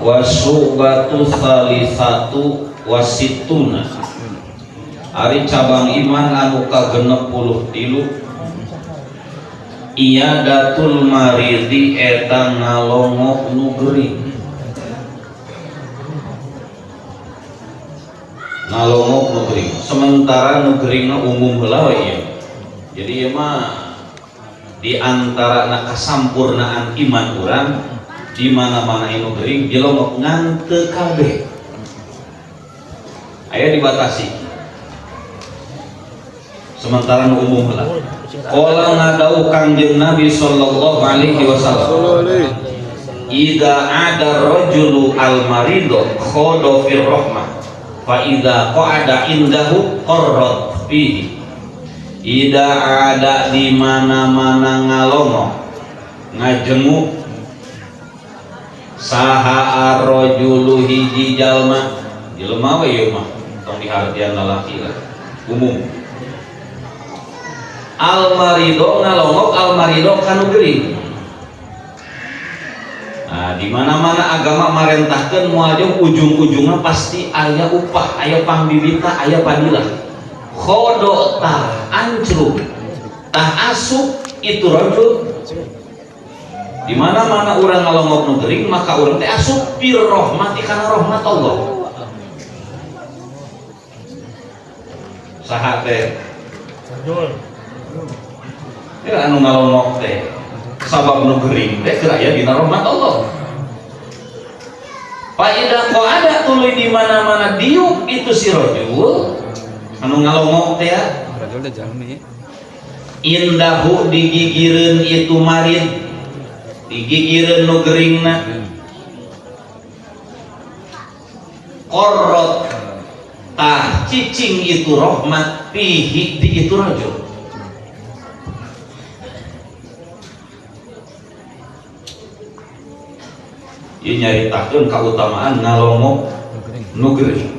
Wasubatu salisatu wasituna ari cabang iman anu ka-63 iyadatul maridi eta ngalongok nu gering ngalongok nu gering sementara nu geringna umum heula we ieu. Jadi ieu mah di antara na kasampurnaan iman urang di mana-mana anu gering dilongok ngan teu kabeh aya dibatasi sementara nu umum heula. Qala ngadau Kangjeng Nabi sallallahu alaihi wasallam idza ada rajulu al marido khada fir rahmah fa idza qa'ada indahu qarrat fihi. Idza ada di mana-mana ngalongok ngajenguk saha arrajulu hiji jalma jelema we ieu mah tong dihartian lalaki lah umum al marido ngalongok al marido kanu gering. Nah, di mana-mana agama marentahkeun moal jauh ujung-ujungna pasti aya upah, aya pangbibita, aya padilah. Khodo tah ancruk tah asup itu rajul. Di mana-mana urang ngalongok nu gering maka urang teh asup fir rahmati kana rahmat Allah. Saha teh? Rajul. Ya anu ngalongok teh sabab nu gering teh keur aya dina rahmat Allah. Fa idza qa'ada tuluy di mana-mana diuk itu si rajul anu ngalongok teh ya. Rajul teh jalmi. Indahu digigireun itu marid digigireun nu geringna qorrot tah cicing itu rahmat fihi di itu rajul. Ieu nyaritakeun kautamaan ngalongok nu gering.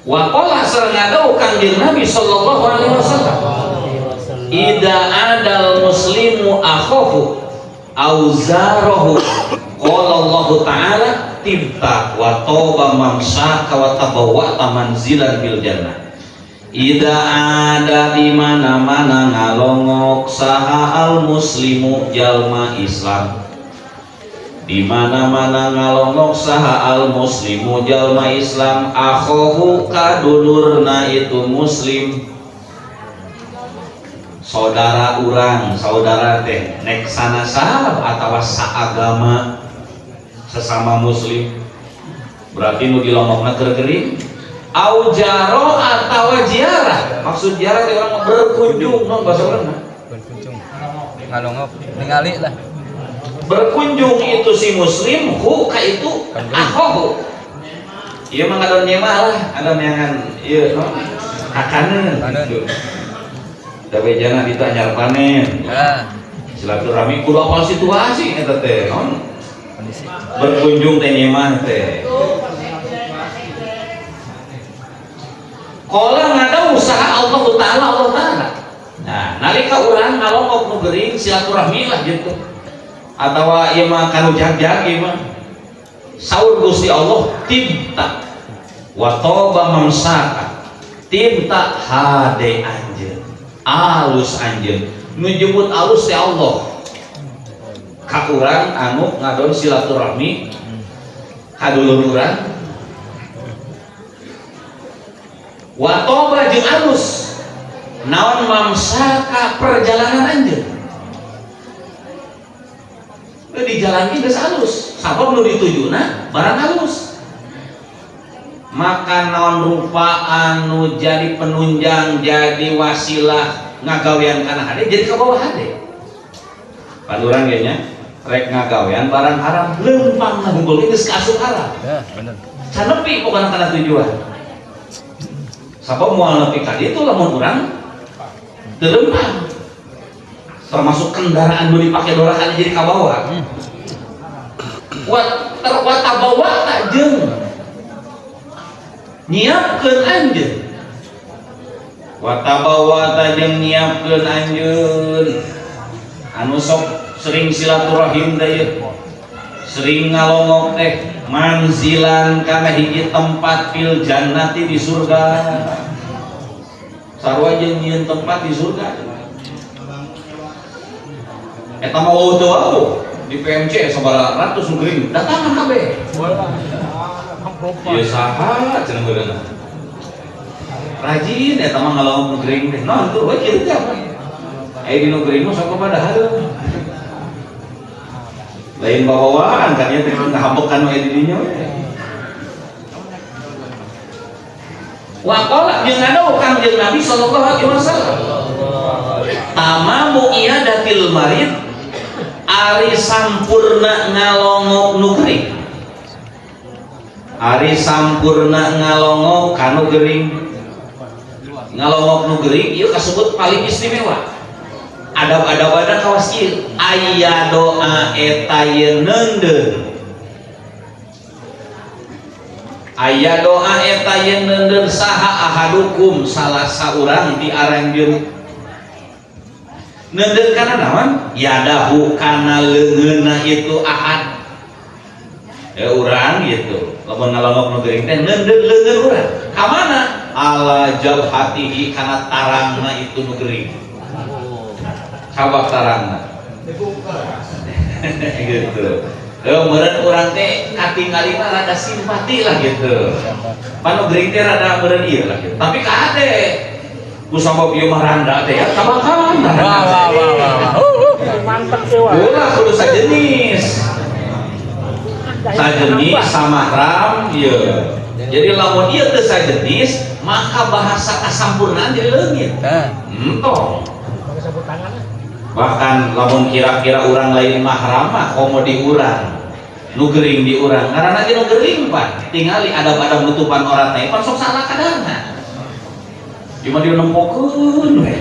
Wa qala sareng ngadau Kangjeng Nabi sallallahu alaihi wasallam idza adal muslimu akhahu au zarahu qala Allah ta'ala tibta wa toba mamsaka wa tabawwa'ta manzilan bil jannah. Idza ada di mana-mana ngalongok saha al muslimu jalma Islam di mana-mana ngalongok saha al muslimu jalma Islam akhohu kadulurna itu muslim saudara urang saudara teh nek sanasab atawa saagama sesama muslim berarti nu dilongokna keur gering au jaro atawa ziarah maksud ziarah teh urang berkunjung non bahasa urang mah berkunjung ngalongok ningali lah berkunjung itu si muslim hu ka itu akhohu ieu mah ngadon nyemah lah ada neangan ieu non hakaneun gitu. Da bejana ditanya panen. Ya. Silaturahmi kudu apal situasi eta teh non kondisi berkunjung teh nyemah teh. Qala ngadau usaha Allah Ta'ala Allah Ta'ala. Nah, nalika urang ngalongok nu gering silaturahmi lah gitu. Atawa ieu mah kanu jag-jag ieu mah. Saur Gusti Allah tibta wa toba mamsaka. Tibta hade anjeun. Alus anjeun. Nu jemput alus teh Allah. Ka urang anu ngadon silaturahmi ka dulur urang. Wa toba jeung alus. Naon mamsaka perjalanan anjeun. Nu di jalan geus alus, sabab nu ditujuna barang alus. Maka naon rupa anu jadi penunjang, jadi wasilah ngagawean kana hade jadi ka bawah hade. Pan urang ge nya rek ngagawean barang haram leumpang hungkul geus kaasup haram. Ya, bener. Sanepi pokona kana tujuan. Sabab moal nepi ka ditu lamun urang teu leumpang. Termasuk kendaraan nu dipake dorakan jadi kabawa. Wa terwatabawa tak jeung nyiapkeun anjeun. Wa tabawa ta jeung nyiapkeun anjeun. Anu sok sering silaturahim teh ieu. Sering ngalongok teh manzilan kana hiji tempat fil jannati di surga. Sarua jeung nyieun tempat di surga. Eta mah wau teu wau di PMC sabaraha ratus nu gering datangan kabeh. Ieu saha cenah meureunna. Rajin eta mah ngalongok nu gering teh. Naon tuh we kieu teh apa? Aya di nu gering mah sok pada hareum. Lain bawaan kan ieu teh ngahambekan we di dinya we. Wa qala jeung ngadawuh Kangjeng Nabi sallallahu alaihi wasallam. Tamamu iyadatil marid ari sampurna ngalongok nu gering. Ari sampurna ngalongok kanu gering. Ngalongok nu gering ieu kasebut paling istimewa. Adab-adabana kawas ieu aya doa eta yeun neundeun. Aya doa eta yeun neundeun saha ahadukum salah saurang di aranjeun. Neundeun kana naon? Yadahu kana leungeunna itu ahad. Ya urang gitu. Lamun ngalongok nu gering teh neundeun leungeun urang. Ka mana? Ala jabhatihi kana tarangna itu nu gering. Sabab tarangna. Gitu. Meureun urang teh katinggalina rada simpati lah gitu. Pan nu gering teh rada meureun ieu lah gitu. Tapi kade ku sabab ieu mah randa teh ya kabakan. Wah wah wah wah. Mantep sih wah. Ulah kudu sajenis. Sajenis samahram ieu. Jadi lamun ieu teu sajenis maka bahasa kasampurnaan jadi leungit. Nah, Entong. Pakai sapu tangan. Bahkan lamun kira-kira urang lain mahram mah komo di urang. Nu gering di urang. Ngaranna ge nu gering pan. Tingali adab-adab nutupan orat teh pan sok salah kadarna. Cuma dia nempokeun we.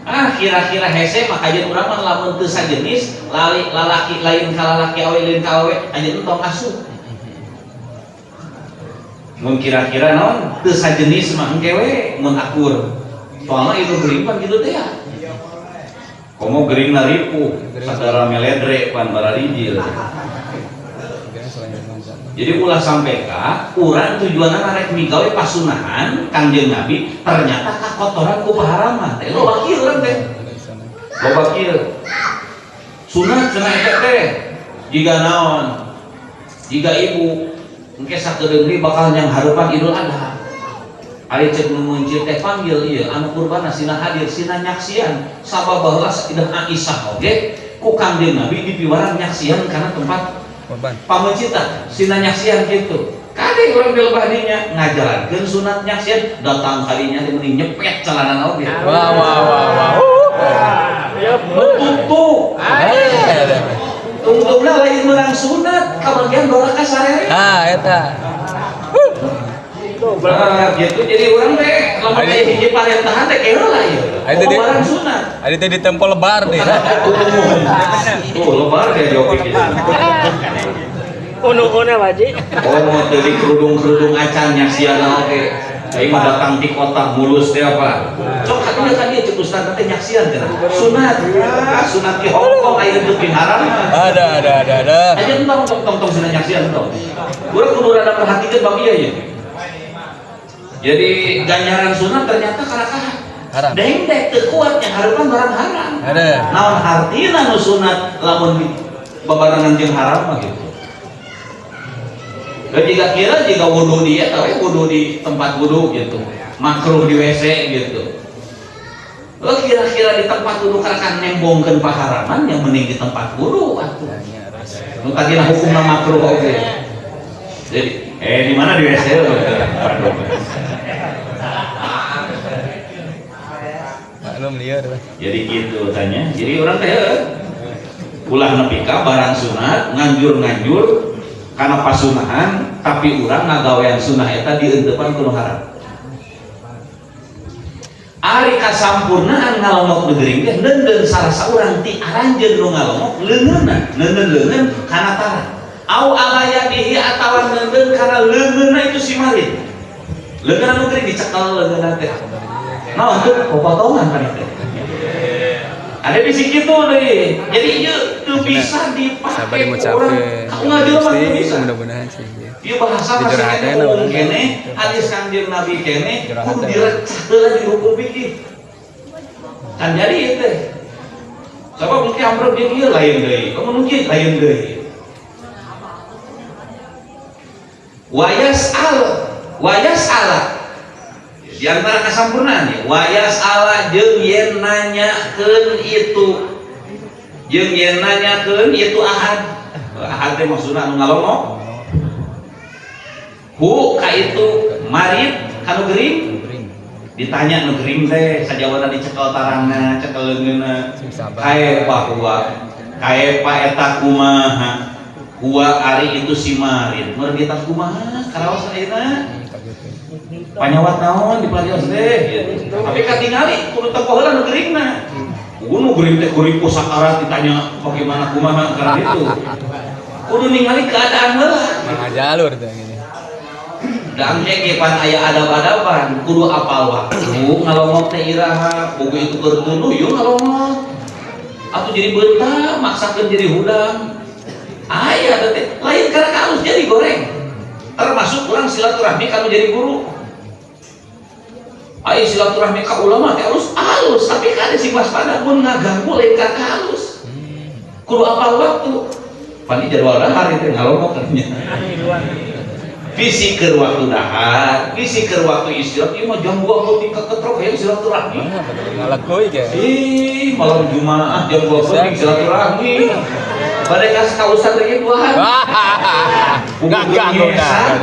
Ah kira-kira hese mah kajian urang mah lamun teu sajenis lali lalaki lain ka lalaki awe lain ka awe anjeun tong asup. Mun kira-kira naon teu sajenis mah engke we mun akur. Soalna itu gering pan kitu teh ya. Komo gering ripuh sadara meledre pan bararijil. Jadi ulah sampai ka urang tujuanna rek migawe pasunahan Kangjeng Nabi ternyata kakotoran ku paharaman teh loba kieu urang teh. Loba kieu. Sunat cenah eta teh jiga naon? Jiga ibu engke sakedeung deui bakal nyang harupan Idul Adha. Ari cek nu meuncit teh panggil ieu anu kurban sina hadir sina nyaksian sabab baheula Sayyidah Aisyah oge ku Kangjeng Nabi dipiwarang nyaksian kana tempat korban. Pameuncitan sina nyaksian gitu. Kade urang di lebah dinya ngajalankeun sunat nyaksian datang kalinya teh mending nyepet celana oge. Wah wah wah wah. Tutup. Tungtungna lain meunang sunat kabagian doraka sarere. Ah eta. Nah, gitu jadi urang teh lamun aya hiji parentahan teh keula ieu. Ayo, barang sunat. Adi teh ditempo lebar deh. Tuh lebar kayak jopik gitu. Unu-una wajib. Oh mau jadi kerudung-kerudung acan nyaksian oge. Aing mah datang di kota mulus teh apa? Cok katunya kan dia cek ustaz teh nyaksian cenah. Sunat. Ah, sunat di Hong Kong aya teu haram. Ada. Aja tong tong tong tong sunat nyaksian tong. Urang kudu rada perhatikeun bab ieu ya. Jadi ganjaran sunat ternyata karakah Haram. Dengdek teu kuat nya harupan barang haram. Ada. Naon hartina nu sunat lamun babarengan jeung haram mah gitu. Dan jika kira jika wudu di eta we wudu di tempat wudu gitu. Makruh di WC gitu. Lo kira-kira di tempat wudu karakan nembongkeun paharaman yang mending di tempat wudu atuh. Nu tadina hukumna makruh oge. Jadi di mana di WC? Maklum lieur. Jadi gitu tanya. Jadi orang teh ulah nepi ka barang sunat nganjur-nganjur karena pasunahan tapi urang ngagawean sunah eta dieunteupan ku nu haram. Ari kasampurnaan ngalongok nu gering teh neundeun salah saurang ti aranjeun nu ngalongok leungeunna, neundeun leungeun kana tarang. Au ala yadihi atawa neundeun kana leungeunna itu si marid. Leungeunna nu gering dicekel leungeunna teh. Naon teu popotongan kan itu. Ada di situ deui. Jadi ieu Teu bisa Sabar dipake ku urang. diucapkeun. Aku ngajelema teu Gusti, bisa. mudah-mudahan sih. Ieu bahasa masih Dijerahateun keneh umum urang teh. keneh, hadis Kangjeng Nabi keneh, kudu Jerahateun. direcah heula di hukum fikih. Kan jadi ieu teh. Coba mungkin amruk jeung ieu lain deui, kamu mungkin lain deui. Wayas al, wayas ala. Di antara kasampurnaan ya, wayas ala jeung yen nanyakeun itu. Jeung yen nanyakeun itu ahad. Ahad teh maksudna anu ngalongok. Hu ka itu marid kanu gering ditanya nu gering teh sajawana dicekel tarangna cekel leungeunna Sing sabar. kae bahwa kae pa eta kumaha huwa ari itu si marid mun ditas kumaha karaos ayeuna panyawat naon di pelajaran teh gitu. Tapi katingali kudu tempo heula nu geringna. Nu gering teh gering ku sakarat ditanya bagaimana kumaha karena itu kudu ningali keadaan heula. Mangga jalur teh gini. Da engke pan aya adab-adaban kudu apal waktu ngalongok teh iraha boga itu keur tunduh yeuh ngalongok atuh jadi beunta maksakeun jadi hudang aya teh lain karena halus jadi goreng termasuk urang silaturahmi kalau jadi guru aya silaturahmi ka ulama teh halus halus tapi kade sing waspada mun ngaganggu lain ka halus kudu apal waktu pan jadwal dahar itu ngalongok katanya. Bisi keur waktu dahar, bisi keur waktu istirahat, ieu mah jam 2 peuting keketrok hayang silaturahmi. Wah, betul ngalekuy ge. Ih, malam Jumaah jam 2 peuting silaturahmi. Bade ka ustad Ridwan. Ngaganggu nah.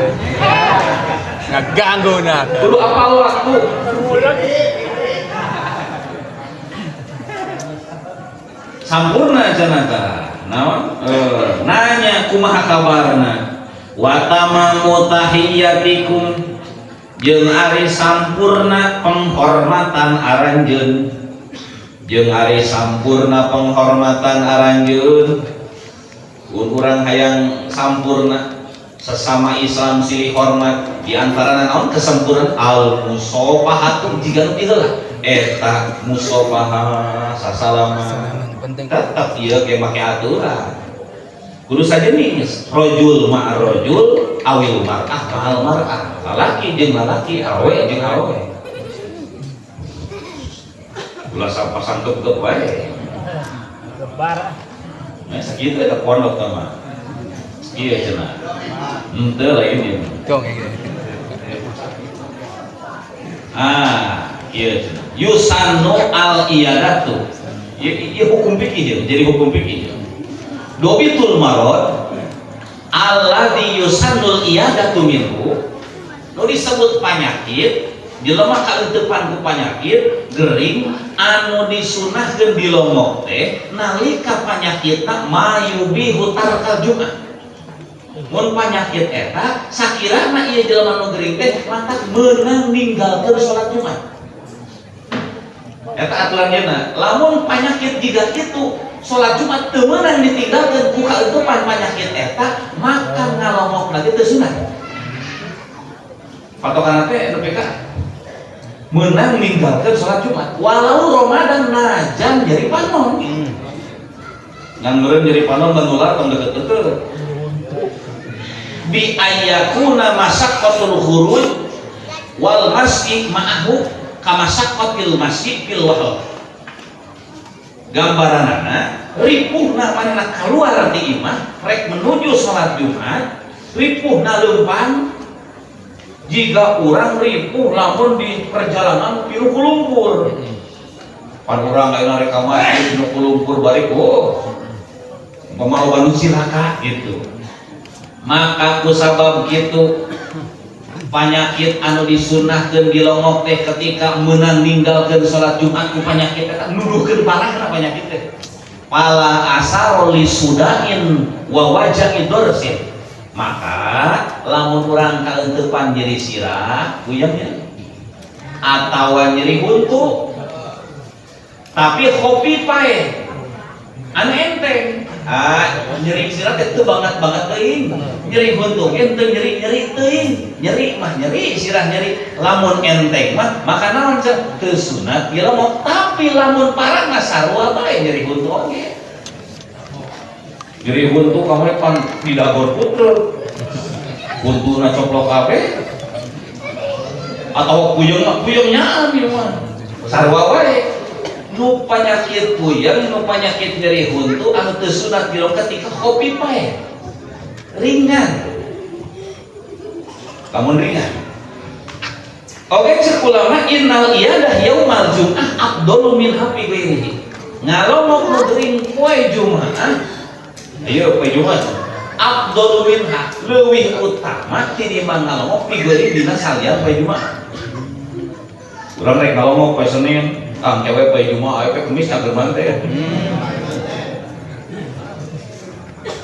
Ngaganggu nah. Kudu apal waktu. Sampurna cenah tah. Naon? Nanya kumaha kabarna. Wa tamamu tahiyyatikum jeung ari sampurna penghormatan aranjeun jeung ari sampurna penghormatan aranjeun urang hayang sampurna sesama Islam silih hormat di antara naon kesempurnaan al musafahatu jiga nu heula eta musafahah sasalaman Penting. Tetep ieu ge make aturan kudu sajenis rojul ma rojul awil mar'ah ma'al mar'ah lalaki jeung lalaki awe jeung awe ulah pasang gep-gep wae Lebar. Nah, sakitu eta pondok teh mah ieu cenah henteu lain ieu. Cong ya. Ah ieu cenah yusannu al iyadatu ieu hukum fikih jadi hukum fikih dobitul marad alladzi yusannul iyadatu minhu nu disebut panyakit jelema kaeunteupan ku panyakit gering anu disunahkeun dilongok teh nalika panyakitna mayubihu tarkal jumat mun panyakit eta sakirana ieu jelema nu gering teh lantas meunang ninggalkeun salat Jumat eta aturanna lamun panyakit jiga kitu salat Jumat teu meunang ditinggalkeun ku kaeunteupan panyakit eta maka ngalongok lagi teu sunat patokan teh nu PK meunang ninggalkeun salat Jumat walau Ramadan najan jadi panon ngan meureun jadi panon menular tong deket-deket bi ayyakuna masaqqatul khuruj wal masyi ma'ahu kamasaqqatil masyi fil wahl gambaranana ripuhna manehna kaluar ti imah rek menuju salat Jumat ripuhna leumpang jika urang ripuh lamun di perjalanan pilu ku lumpur pan urang ayeuna rek ka masjid pilu ku lumpur balik oh umpama loba nu cilaka gitu maka ku sabab kitu panyakit anu disunahkeun dilongok teh ketika meunang ninggalkeun salat Jumat ku panyakit eta nuduhkeun parahna panyakit teh pala asar li sudain wa waja'i dorsin maka lamun urang kaeunteupan nyeri sirah puyeng nya atawa nyeri huntu tapi kopi pae anu enteng ah nyeri sirah teh teu banget-banget teuing nyeri huntu ge teu nyeri-nyeri teuing nyeri mah nyeri sirah nyeri lamun enteng mah maka naon cek teu sunat dilomok tapi lamun parah mah sarua bae nyeri huntu oge. Nyeri huntu kamari pan di dagor puter. Huntuna coplok kabeh. Atau puyeng mah puyeng nyaam ieu mah. Sarua wae. Nu panyakit puyeng, nu panyakit nyeri huntu anu teu sunat minum ketika kopi pae. Ringan. Lamun ringan. Oke, cek ulama innal iyadah yaumal jum'ah afdalu min hafi ghairihi. Ngalongok nu gering poe Jumaah, ayo poe Jumat. Afdalu minha leuwih utama tinimbang ngalongok pigeuring dina salian poe Jumaah. Urang rek ngalongok poe Senin, ah cewek poe Jumaah, ayo poe Kemis cager teh.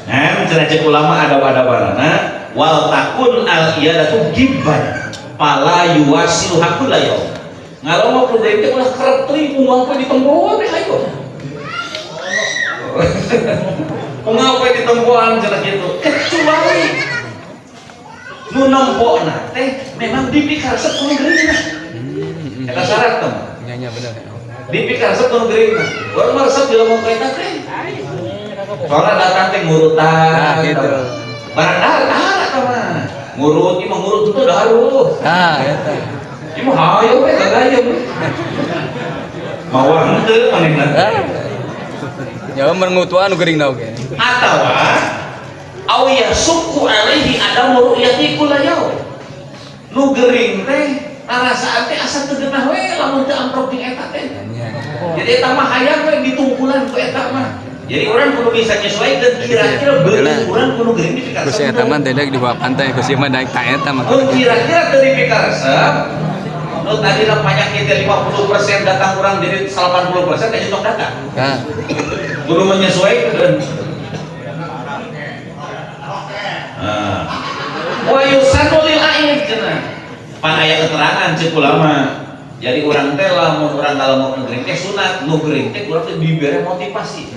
Nah, cenah cek ulama adab-adabanana wal takun al iyadatu gibban pala yuwasilu hakul layaum. Ngalongok nu gering teh ulah kerep teuing unggal poe ditempoan we hayo. Unggal poe ditempoan cenah kitu. Kecuali nu nempona teh memang dipikaresep ku nu geuringna. Eta syarat teh. Nya nya bener. Dipikaresep ku nu geuringna. Urang mah resep jelema ka eta teh. Soalnya datang teh ngurutan. Nah, gitu. Barang dahar, dahar eta mah. Ngurut, ieu mah ngurut teu dahar eueuh. Ah, eta. Ieu mah hayo we gagayem. Mawa henteu manehna. Ah. Ya mengutuan nu geuring oge. Atawa aw yasukku alaihi adam ru'yati kulla yaum. Nu gering teh ngarasaan teh asa teu geunah we lamun teu amprok jeung eta teh. Nya. Jadi eta mah hayang we ditungkulan ku eta mah. Jadi orang kudu bisa nyesuaikan kira-kira beuteung urang kudu gering dipikaresep. Ku si eta mah teh di bawah pantai, ku si mah daek ta eta mah. Mun kira-kira teu dipikaresep, nu tadina penyakit 50% datang urang jadi 80% teh tong datang. Nah, Kudu menyesuaikan. Nah. Wa yusanu lil aid cenah. Pan aya keterangan cek ulama. Jadi urang teh lamun urang ngalongok nu gering teh sunat, nu gering teh urang teh dibere motivasi.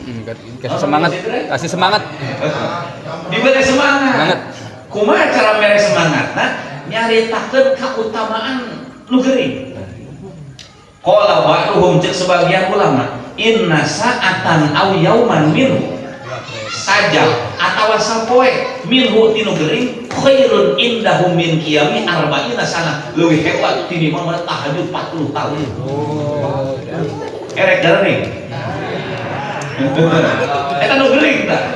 Kasih semangat, kasih semangat. Dibere semangat. Semangat. Kumaha cara mere semangat? Nah, nyaritakeun kautamaan nu gering. Qala ba'duhum cek sebagian ulama, inna sa'atan aw yauman minhu saja atawa sapoe minhu tinu gering khairun indahum min qiyami arba'ina sana, leuwih hebat tinimbang mana tahajud 40 tahun. Oh, Erek darah eta nu gering tah.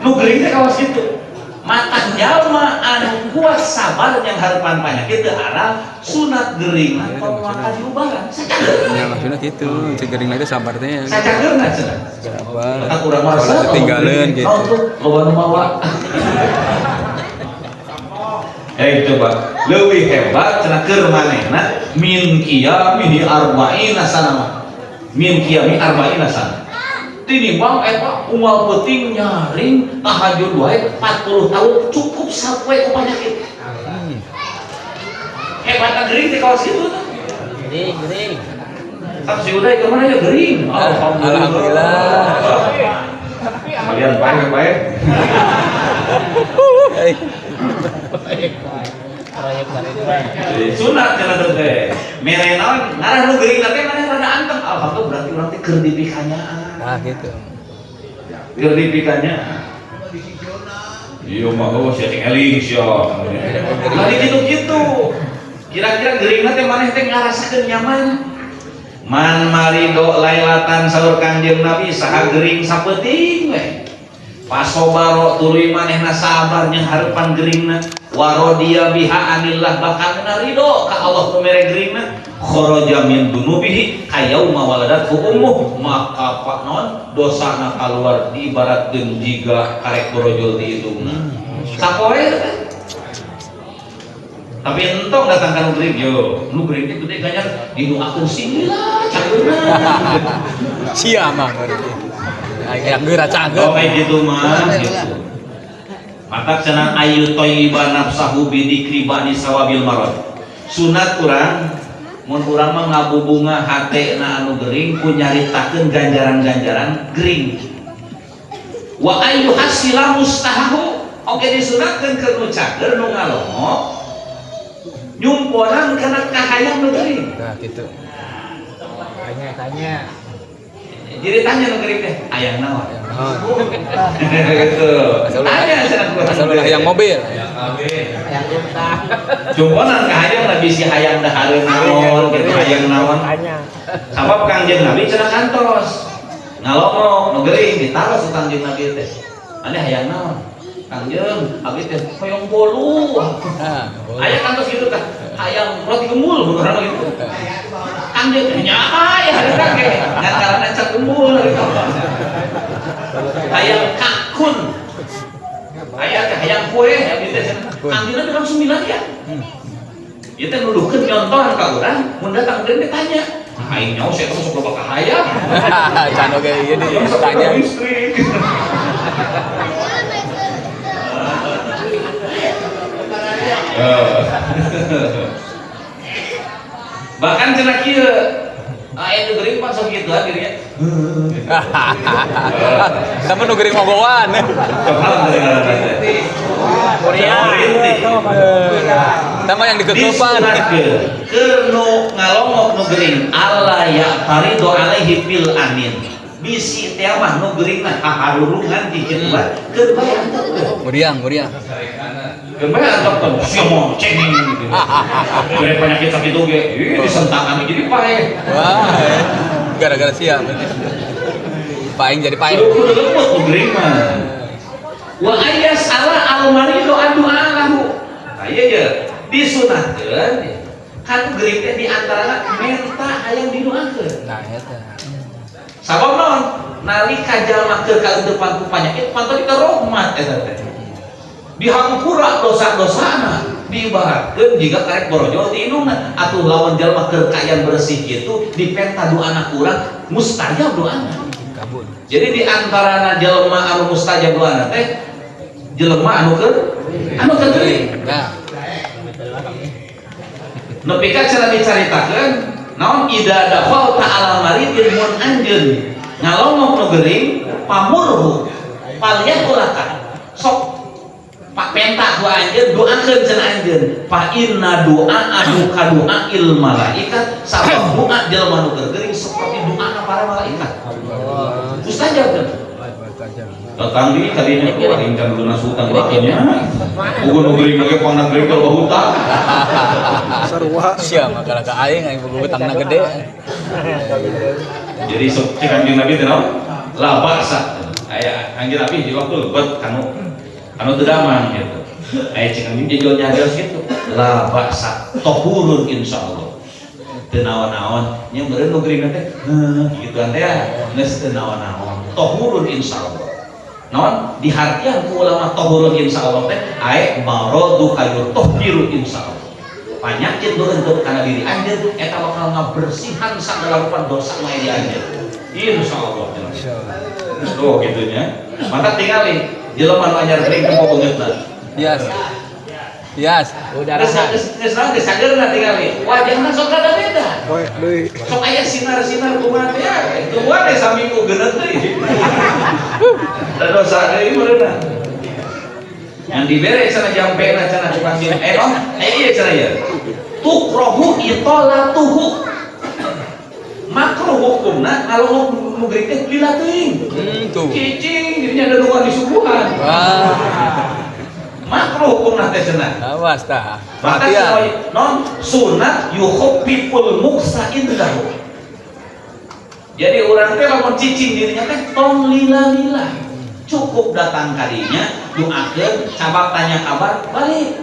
Nu gering teh kawas kitu. Mata jalma anu kuat sabar yang harapan penyakit teu aral sunat gering tong maka diubaran. Sacageurna. Ya maksudnya gitu, cek gering lagi sabar teh ya. Sacageurna cenah. Sabar. Mata kurang mah Sholat ketinggalan gitu. Naon tuh loba nu mawa. Coba leuwih hebat cenah keur manehna min qiyamihi arba'ina sana. Min qiyami arba'ina sana. Tinimbang eta unggal peuting nyaring tahajud wae 40 tahun cukup sapoe ku penyakit. Hebatna gering di kawas kitu tuh. Gering, gering. Tapi si Uday kemana ya gering? Alhamdulillah. Kalian baik baik. Proyek bari. Sunat cenah teh. Mere naon ngarah nu gering teh maneh rada anteng. Alhamdulillah berarti urang teh keur dipikanyaan. Ah gitu. Keur dipikanyaan. Iya mah oh sia cing eling sia. Tadi gitu-gitu. Kira-kira gering teh maneh teh ngarasakeun nyaman. Man marido lailatan saur Kangjeng Nabi saha gering sapeuting we. Pasobaro tuluy manehna sabar jeung hareupan geringna warodia biha anillah bakal ridho ka Allah nu mere geringna kharaja min dunubihi kayauma waladathu ummuh maka pak non dosana kaluar diibaratkeun jiga karek borojol di hidungna sapoe teh. Tapi entong datang ka nu gering yo nu gering teh gede ganyar didoakeun sing lila cageurna Sia mah berarti. Yang geura cager. Oh kayak gitu mah gitu. Maka cenah ayu thayyiba nafsahu bidzikri ba'di sawabil marad. Sunat urang mun urang mah ngabubunga hatena anu gering ku nyaritakeun ganjaran-ganjaran gering. Wa ayu hasila mustahahu oge disunatkeun keur nu cager nu ngalongok nyumponan kana kahayang nu gering. Nah gitu. Tanya, tanya. Jadi tanya nu gering teh, hayang naon? Gitu. Tanya cenah ku urang. Asal ulah hayang mobil. Hayang unta. Jumponan ka hayang lah bisi hayang dahareun naon gitu, hayang naon. Tanya. Sabab Kangjeng Nabi cenah kantos ngalongok nu gering ditaros ku Kangjeng Nabi teh. Ane hayang naon? Kangjeng, abdi teh hoyong bolu. Nah, Aya kantos gitu tah, hayang roti gembul urang gitu. Kangjeng nya aya harita ge, ngan karena can gembul harita. Hayang kakun. Aya teh hayang kue abdi teh cenah. Kangjeng Nabi langsung bilang ya. Ieu teh nuduhkeun nyontohan ka urang, mun datang gering ditanya. Aing nyaho sia teh sok loba kahayang. Can oge ieu di tanya. Listrik. Bahkan cenah kieu, aya nu gering pan sok kitu dirinya. Sama nu gering mogoan. Korea. Sama yang dikekepan. Disunatkeun keur nu ngalongok nu gering alla ya tarido alaihi fil amin. Bisi teh mah nu gering mah haharurungan di kitu bae keur bae antepkeun. Muriang, muriang. Keur bae antepkeun sia mah cengeng gitu. Bere penyakit sakitu ge, ih disentakan jadi paeh. Wah. Gara-gara sia berarti. Paing jadi paing. Kudu lembut nu gering mah. Wa ayas ala al marido adu'a lahu. Tah ieu ye disunatkeun kan gering teh di antarana menta hayang didoakeun. Nah, eta. Sabab naon? Nalika jalma keur kaeunteupan ku panyakit panto kita rahmat eta teh. Dihampura dosa-dosana, diibaratkeun jiga karek borojol ti indungna. Atuh lawan jalma keur kaayaan bersih kitu dipenta doana ku urang mustajab doana. Kabul. Jadi di antarana jelema anu mustajab doana teh jelema anu keur gering. Nah, Nepi ka cenah dicaritakeun naon ida dakhalta ala maridin mun anjeun ngalongok nu gering pamurhu falyaqulaka sok pak penta ku anjeun doakeun cenah anjeun fa inna du'a adu ka du'a il malaikat sabab doa jelema nu gering seperti doa para malaikat. Mustajab kan? Datang di kadinya ku aing can lunas hutang bakinya. Ugun nu gering ge pangna gering kalau hutang. Sarua. Sia mah kalah ka aing aing boga hutangna gede. Jadi sok cek Kanjeng Nabi teh naon? La ba'sa. Aya Kanjeng Nabi di waktu lebet kanu teu damang gitu. Aya cek Kanjeng jajan nyarios gitu. La ba'sa tohurun insyaallah. Teu naon-naon nya meureun nu gering teh heuh gituan teh geus teu naon-naon. Tohurun insyaallah. Naon dihartian ku ulama tohurun insyaallah teh ae maradu kayu tohbiru insyaallah. Panyakit nu henteu kana diri anjeun eta bakal ngabersihan sagala rupa dosa nu aya di anjeun. Insyaallah. Tuh kitu nya. Maka tingali jelema nu anyar gering teh beungeutna. Bias. Bias. Udara. Geus geus naon geus sageurna tingali. Wajahna sok rada beda. Poek deui. Sok aya sinar-sinar kumaha teh ya. Tungguan deh saminggu geuneuh deui. Da dosa deui meureunna. Yang dibere cenah jampena cenah ku Kangjeng. Ieu cenah ieu. Tukrohu itolatuhu. Makruh hukumna ngalongok nu gering teh lila teuing. Tuh. Cicing jadinya ada nuan disuguhan. Wah. Makruh hukumna teh cenah. Awas tah. Bahkan Perhatian. non sunat yukhaffiful muksa indahu. Jadi orang teh lamun cicing dirinya teh tong lila-lila. Cukup datang kadinya, doakeun, cabak tanya kabar, balik.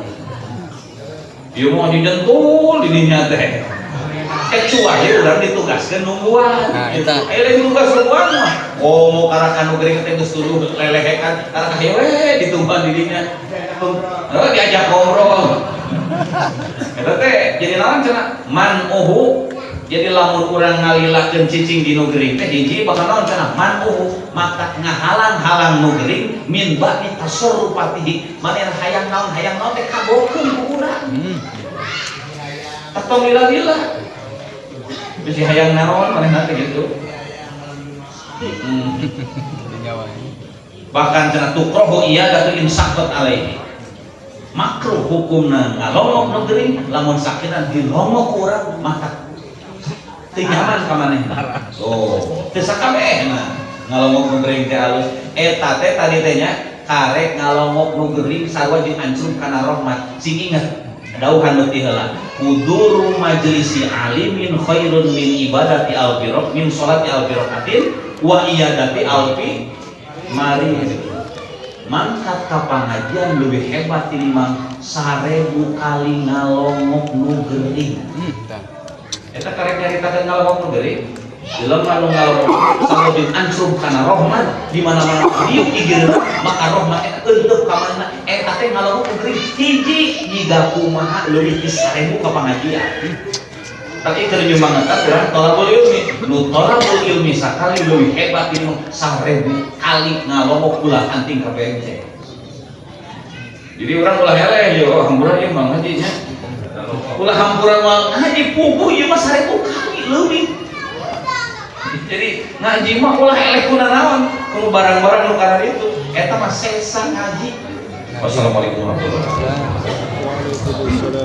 Ieu mau dijentul dirinya teh. Kecuali urang ditugaskeun nungguan. Nah, eta. Aya deui tugas nungguan mah. Oh, mau karakan nu gering teh geus tuluh lelehekan, karaka hayo we ditungguan dirinya. Heuh diajak ngobrol. Eta teh jadi naon cenah? Manuhu. Jadi lamun urang ngalilakeun cicing di nu gering teh hiji bakal naon cenah? Manuhu maka ngahalang-halang nu gering min ba'di tasarrufatihi. Manehna hayang naon teh kabokeun ku urang. Tong lila-lila. Bisi hayang naon manehna teh gitu. Bahkan cenah tukrohu iyadatu insaqat alaihi. Makruh hukumna ngalongok nu gering lamun sakitan dilongok ku urang maka Teu nyaman ka manehna. Oh, teu sakabehna ngalongok nu gering teh alus. Eta teh tadi teh nya karek ngalongok nu gering sarua jeung ancrub kana rahmat. Sing inget dauhan nu ti heula. Huduru majlisi alimin khairun min ibadati alfi min sholati alfi rakaatin wa iyadati alfi marid. Mangkat ka pangajian lebih hebat tinimbang 1000 kali ngalongok nu gering. Tah. Eta karek nyaritakeun ngalongok nu gering. Jelema nu ngalongok sarua jeung ancrub kana rahmat di mana-mana diuk igeuna, maka rahmat eta eundeup ka mana. Eta teh ngalongok nu gering hiji jiga kumaha leuwih ti 1000 ka pangajian. Tapi keur nyumbang eta urang tolabul ilmi. Nu tolabul ilmi sakali leuwih hebat tinimbang 1000 kali ngalongok ulah anting ka PMC. Jadi urang ulah eleh yo hampura ieu mah ngaji nya. Ulah hampura mah ngaji, puguh ieu mah 1000 kali leuwih. Jadi ngaji mah ulah eleh kuna naon, kudu barang-barang nu kana itu. Eta mah sesa ngaji. Wassalamualaikum warahmatullahi wabarakatuh.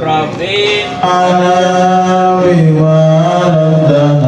Robin. أنا بما لم.